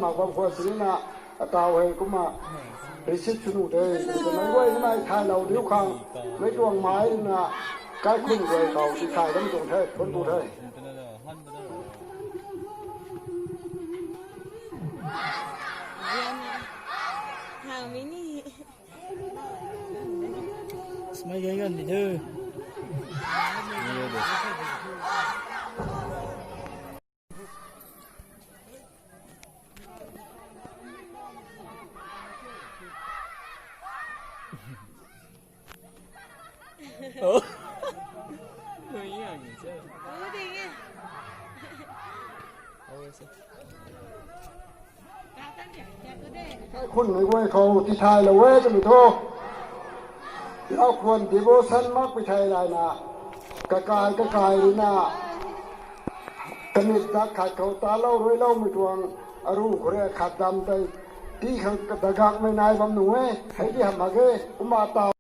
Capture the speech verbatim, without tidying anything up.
Mak bam khwan sini na, atau hei kumna receipt sw nuh de. Mei guay ni mei thaylou diu khang, mei tuang mai na, kaikhun guay khou tithay dam tuang the, thuanc ku the. Smai gan gan di thu. Khun mei guay khou tithaylou e twmei thu, Laukhwan devotion mak pi thei layna, kakai kakai ruina, kamit dak khat khou talou ruiloumei tuang, aru khou rui khat dam tei, ti khang dagakmei nai bam nuh e, hei di hamh mak ge, kumna taw.